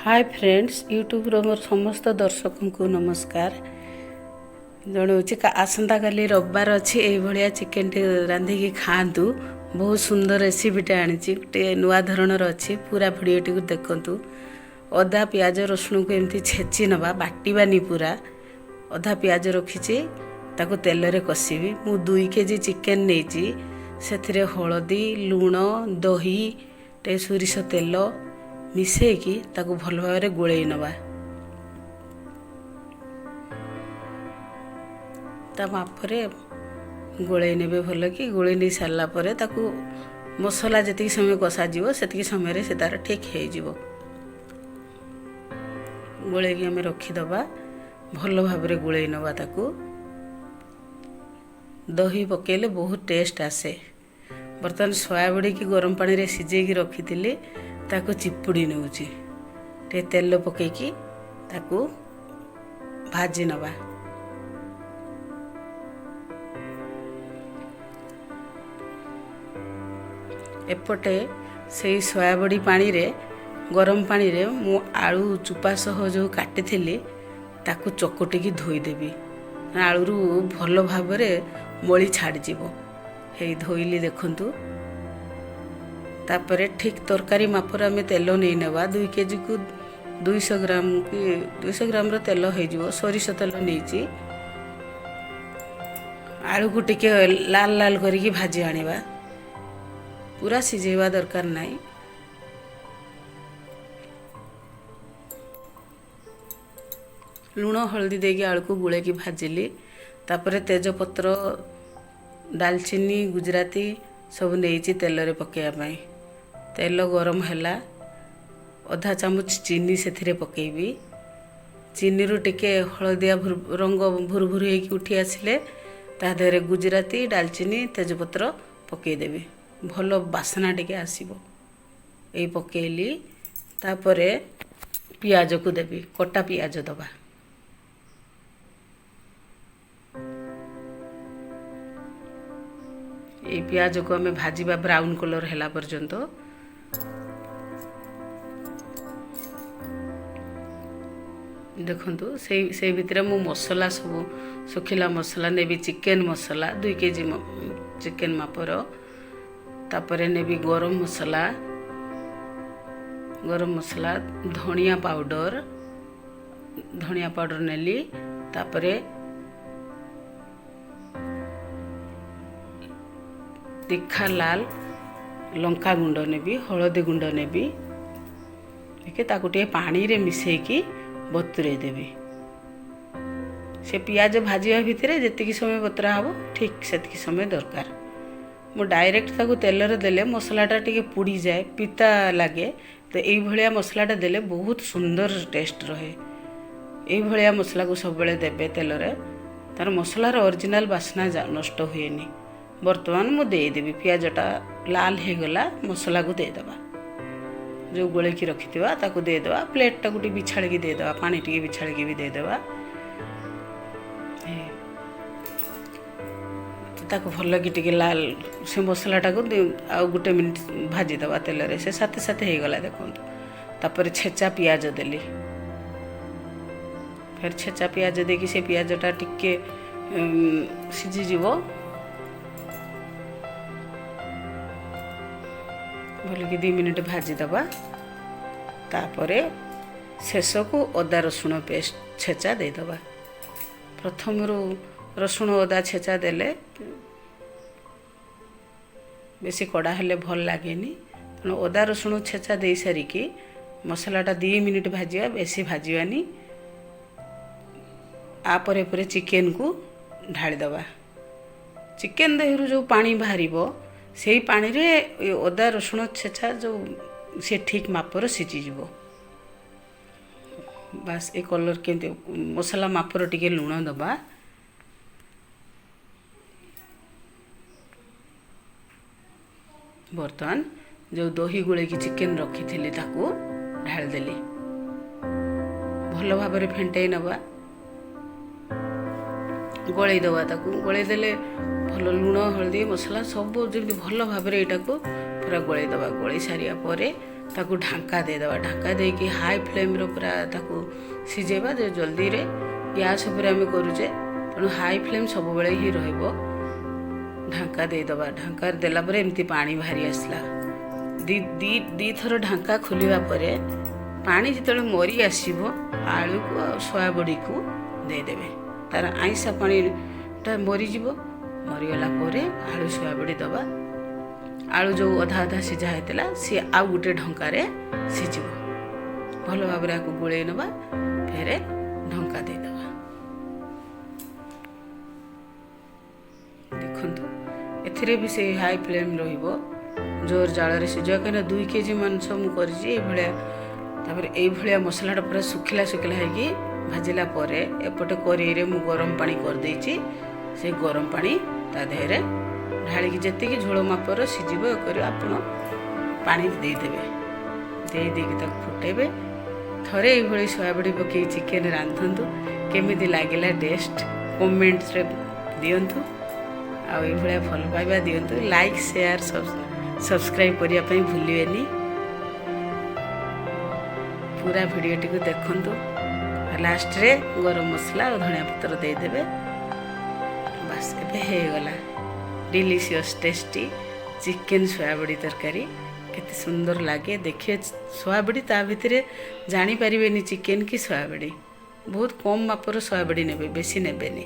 ହାଏ friends, ୟୁଟ୍ୟୁବ୍ର ମୋର ସମସ୍ତ ଦର୍ଶକଙ୍କୁ ନମସ୍କାର ଜଣାଉଛି। ଆସନ୍ତାକାଲି ରବିବାର ଅଛି। ଏଇଭଳିଆ ଚିକେନଟି ରାନ୍ଧିକି ଖାଆନ୍ତୁ। ବହୁତ ସୁନ୍ଦର ରେସିପିଟା ଆଣିଛି, ଗୋଟେ ନୂଆ ଧରଣର ଅଛି। ପୁରା ଭିଡ଼ିଓଟିକୁ ଦେଖନ୍ତୁ। ଅଦା, ପିଆଜ, ରସୁଣକୁ ଏମିତି ଛେଚି ନେବା, ବାଟିବାନି ପୁରା। ଅଧା ପିଆଜ ରଖିଛି, ତାକୁ ତେଲରେ କଷିବି। ମୁଁ 2 କେଜି ଚିକେନ ନେଇଛି। ସେଥିରେ ହଳଦୀ, ଲୁଣ, ଦହି, ଟିକେ ସୋରିଷ ତେଲ ମିଶେଇକି ତାକୁ ଭଲ ଭାବରେ ଗୋଳେଇ ନେବା। ତା ମାପରେ ଗୋଳେଇ ନେବେ ଭଲକି। ଗୋଳେଇ ନେଇ ସାରିଲା ପରେ ତାକୁ ମସଲା ଯେତିକି ସମୟ କଷାଯିବ, ସେତିକି ସମୟରେ ସେ ତାର ଠିକ୍ ହେଇଯିବ। ଗୋଳେଇକି ଆମେ ରଖିଦେବା। ଭଲ ଭାବରେ ଗୋଳେଇ ନେବା ତାକୁ। ଦହି ପକାଇଲେ ବହୁତ ଟେଷ୍ଟ ଆସେ। ବର୍ତ୍ତମାନ ସୋୟାବଡ଼ିକି ଗରମ ପାଣିରେ ସିଝେଇକି ରଖିଥିଲି, ତାକୁ ଚିପୁଡ଼ି ନେଉଛି। ଟିକେ ତେଲ ପକାଇକି ତାକୁ ଭାଜି ନେବା। ଏପଟେ ସେଇ ସୋୟାବଡ଼ି ପାଣିରେ, ଗରମ ପାଣିରେ ମୁଁ ଆଳୁ ଚୁପା ସହ ଯେଉଁ କାଟିଥିଲି, ତାକୁ ଚକଟିକି ଧୋଇଦେବି। ଆଳୁରୁ ଭଲ ଭାବରେ ମଳି ଛାଡ଼ିଯିବ। ହେଇ ଧୋଇଲି, ଦେଖନ୍ତୁ। ତାପରେ ଠିକ୍ ତରକାରୀ ମାପରେ ଆମେ ତେଲ ନେଇ ନେବା। 2 କେଜିକୁ 200 ଗ୍ରାମ କି 200 ଗ୍ରାମର ତେଲ ହେଇଯିବ। ସୋରିଷ ତେଲ ନେଇଛି। ଆଳୁକୁ ଟିକେ ଲାଲ ଲାଲ କରିକି ଭାଜି ଆଣିବା। ପୁରା ସିଝେଇବା ଦରକାର ନାହିଁ। ଲୁଣ ହଳଦୀ ଦେଇକି ଆଳୁକୁ ଗୋଳେଇକି ଭାଜିଲି। ତାପରେ ତେଜପତ୍ର, ଡାଲଚିନି, ଗୁଜୁରାତି ସବୁ ନେଇଛି ତେଲରେ ପକାଇବା ପାଇଁ। ତେଲ ଗରମ ହେଲା, ଅଧା ଚାମଚ ଚିନି ସେଥିରେ ପକାଇବି। ଚିନିରୁ ଟିକେ ହଳଦିଆ ରଙ୍ଗ ଭୁରୁ ଭୁରୁ ହେଇକି ଉଠି ଆସିଲେ ତା ଦେହରେ ଗୁଜୁରାତି, ଡାଲଚିନି, ତେଜପତ୍ର ପକାଇଦେବି। ଭଲ ବାସ୍ନା ଟିକେ ଆସିବ। ଏଇ ପକାଇଲି। ତାପରେ ପିଆଜକୁ ଦେବି। କଟା ପିଆଜ ଦେବା। ଏଇ ପିଆଜକୁ ଆମେ ଭାଜିବା ବ୍ରାଉନ୍ କଲର୍ ହେଲା ପର୍ଯ୍ୟନ୍ତ। ଦେଖନ୍ତୁ, ସେଇ ସେଇ ଭିତରେ ମୁଁ ମସଲା ସବୁ, ଶୁଖିଲା ମସଲା ନେବି। ଚିକେନ ମସଲା 2 କେଜି ଚିକେନ ମାପର। ତାପରେ ନେବି ଗରମ ମସଲା, ଗରମ ମସଲା, ଧନିଆ ପାଉଡ଼ର। ଧନିଆ ପାଉଡ଼ର ନେଲି। ତାପରେ ତୀଖା ଲାଲ ଲଙ୍କା ଗୁଣ୍ଡ ନେବି, ହଳଦୀ ଗୁଣ୍ଡ ନେବି। ଟିକେ ତାକୁ ଟିକେ ପାଣିରେ ମିଶେଇକି ବତୁରେଇ ଦେବି। ସେ ପିଆଜ ଭାଜିବା ଭିତରେ ଯେତିକି ସମୟ ବତୁରା ହେବ, ଠିକ୍ ସେତିକି ସମୟ ଦରକାର। ମୁଁ ଡାଇରେକ୍ଟ ତାକୁ ତେଲରେ ଦେଲେ ମସଲାଟା ଟିକେ ପୋଡ଼ିଯାଏ, ପିତା ଲାଗେ। ତ ଏଇଭଳିଆ ମସଲାଟା ଦେଲେ ବହୁତ ସୁନ୍ଦର ଟେଷ୍ଟ ରହେ। ଏଇଭଳିଆ ମସଲାକୁ ସବୁବେଳେ ଦେବେ ତେଲରେ, ତାର ମସଲାର ଅରିଜିନାଲ ବାସ୍ନା ନଷ୍ଟ ହୁଏନି। ବର୍ତ୍ତମାନ ମୁଁ ଦେଇଦେବି। ପିଆଜଟା ଲାଲ ହେଇଗଲା, ମସଲାକୁ ଦେଇଦେବା। ଯେଉଁ ଗୋଳେଇକି ରଖିଥିବା, ତାକୁ ଦେଇଦେବା। ପ୍ଲେଟ୍ଟାକୁ ଟିକେ ବିଛାଳିକି ଦେଇଦେବା, ପାଣି ଟିକେ ବିଛାଳିକି ବି ଦେଇଦେବା। ତାକୁ ଭଲକି ଟିକେ ଲାଲ ସେ ମସଲାଟାକୁ ଆଉ ଗୋଟେ ମିନିଟ୍ ଭାଜିଦେବା ତେଲରେ। ସେ ସାଥେ ସାଥେ ହେଇଗଲା, ଦେଖନ୍ତୁ। ତାପରେ ଛେଚା ପିଆଜ ଦେଲି। ଫେର ଛେଚା ପିଆଜ ଦେଇକି ସେ ପିଆଜଟା ଟିକେ ସିଝିଯିବ। ଭଲକି 2 ମିନିଟ୍ ଭାଜିଦେବା। ତାପରେ ଶେଷକୁ ଅଦା ରସୁଣ ପେଷ୍ଟ ଛେଚା ଦେଇଦେବା। ପ୍ରଥମରୁ ରସୁଣ ଅଦା ଛେଚା ଦେଲେ ବେଶୀ କଡ଼ା ହେଲେ ଭଲ ଲାଗେନି। ତେଣୁ ଅଦା ରସୁଣ ଛେଚା ଦେଇସାରିକି ମସଲାଟା 2 ମିନିଟ୍ ଭାଜିବା, ବେଶୀ ଭାଜିବାନି। ଆ ପରେ ପରେ ଚିକେନକୁ ଢାଳିଦେବା। ଚିକେନ ଦେହରୁ ଯେଉଁ ପାଣି ବାହାରିବ, ସେଇ ପାଣିରେ ଏ ଅଦା ରସୁଣ ଛେଚା ଯେଉଁ ସେ ଠିକ୍ ମାପର ସିଝିଯିବ। ବାସ୍, ଏ କଲର୍ କେମିତି। ମସଲା ମାପର ଟିକେ ଲୁଣ ଦେବା। ବର୍ତ୍ତମାନ ଯେଉଁ ଦହି ଗୋଳେଇକି ଚିକେନ ରଖିଥିଲି, ତାକୁ ଢାଳିଦେଲି। ଭଲ ଭାବରେ ଫେଣ୍ଟେଇ ନେବା, ଗୋଳେଇ ଦେବା ତାକୁ। ଗୋଳେଇ ଦେଲେ ଭଲ ଲୁଣ, ହଳଦୀ, ମସଲା ସବୁ ଯେମିତି ଭଲ ଭାବରେ ଏଇଟାକୁ ପୁରା ଗୋଳେଇ ଦେବା। ଗୋଳେଇ ସାରିବା ପରେ ତାକୁ ଢାଙ୍କା ଦେଇଦେବା। ଢାଙ୍କା ଦେଇକି ହାଇ ଫ୍ଲେମ୍ର ପୁରା ତାକୁ ସିଝେଇବା। ଯେ ଜଲ୍ଦିରେ ଗ୍ୟାସ୍ ଉପରେ ଆମେ କରୁଛେ, ତେଣୁ ହାଇ ଫ୍ଲେମ୍ ସବୁବେଳେ ହିଁ ରହିବ। ଢାଙ୍କା ଦେଇଦେବା। ଢାଙ୍କା ଦେଲା ପରେ ଏମିତି ପାଣି ବାହାରି ଆସିଲା। ଦୁଇଥର ଢାଙ୍କା ଖୋଲିବା ପରେ ପାଣି ଯେତେବେଳେ ମରି ଆସିବ, ଆଳୁକୁ ଆଉ ସୋୟାବଡ଼ିକୁ ଦେଇଦେବେ। ତାର ଆଇଁଷା ପାଣିଟା ମରିଯିବ। ମରିଗଲା ପରେ ଆଳୁ ସୋୟାବଡ଼ି ଦେବା। ଆଳୁ ଯେଉଁ ଅଧା ଅଧା ସିଝା ହେଇଥିଲା, ସିଏ ଆଉ ଗୋଟେ ଢଙ୍କାରେ ସିଝିବ। ଭଲ ଭାବରେ ଆକୁ ଗୋଳେଇ ନେବା, ଫେରେ ଢଙ୍କା ଦେଇଦେବା। ଦେଖନ୍ତୁ, ଏଥିରେ ବି ସେଇ ହାଇ ଫ୍ଲେମ୍ ରହିବ, ଜୋର ଜାଳରେ ସିଝିବ, କାହିଁକିନା 2 କେଜି ମାଂସ ମୁଁ କରିଛି ଏଇଭଳିଆ। ତାପରେ ଏଇଭଳିଆ ମସଲାଟା ପୁରା ଶୁଖିଲା ଶୁଖିଲା ହେଇକି ଭାଜିଲା ପରେ ଏପଟେ କରେଇରେ ମୁଁ ଗରମ ପାଣି କରିଦେଇଛି। ସେ ଗରମ ପାଣି ତା ଦେହରେ ଢାଳିକି ଯେତିକି ଝୋଳ ମାପର ସିଝିବ କରି ଆପଣ ପାଣି ଦେଇଦେବେ। ଦେଇ ଦେଇକି ତାକୁ ଫୁଟେଇବେ। ଥରେ ଏଇଭଳି ସୋୟାବଡ଼ି ପକାଇ ଚିକେନ୍ ରାନ୍ଧନ୍ତୁ। କେମିତି ଲାଗିଲା ଟେଷ୍ଟ କମେଣ୍ଟରେ ଦିଅନ୍ତୁ ଆଉ ଏଇଭଳିଆ ଭଲ ପାଇବା ଦିଅନ୍ତୁ। ଲାଇକ୍, ସେୟାର, ସବସ୍କ୍ରାଇବ୍ କରିବା ପାଇଁ ଭୁଲିବେନି। ପୁରା ଭିଡ଼ିଓଟିକୁ ଦେଖନ୍ତୁ। ଲାଷ୍ଟରେ ଗରମ ମସଲା ଆଉ ଧନିଆ ପତ୍ର ଦେଇଦେବେ। ବାସ୍, ଏବେ ହେଇଗଲା ଡିଲିସିୟସ୍ ଟେଷ୍ଟି ଚିକେନ୍ ସୋୟାବଡ଼ି ତରକାରୀ। କେତେ ସୁନ୍ଦର ଲାଗେ ଦେଖିବେ। ସୋୟାବଡ଼ି ତା ଭିତରେ ଜାଣିପାରିବେନି ଚିକେନ୍ କି ସୋୟାବଡ଼ି। ବହୁତ କମ୍ ମାପର ସୋୟାବଡ଼ି ନେବେ, ବେଶୀ ନେବେନି।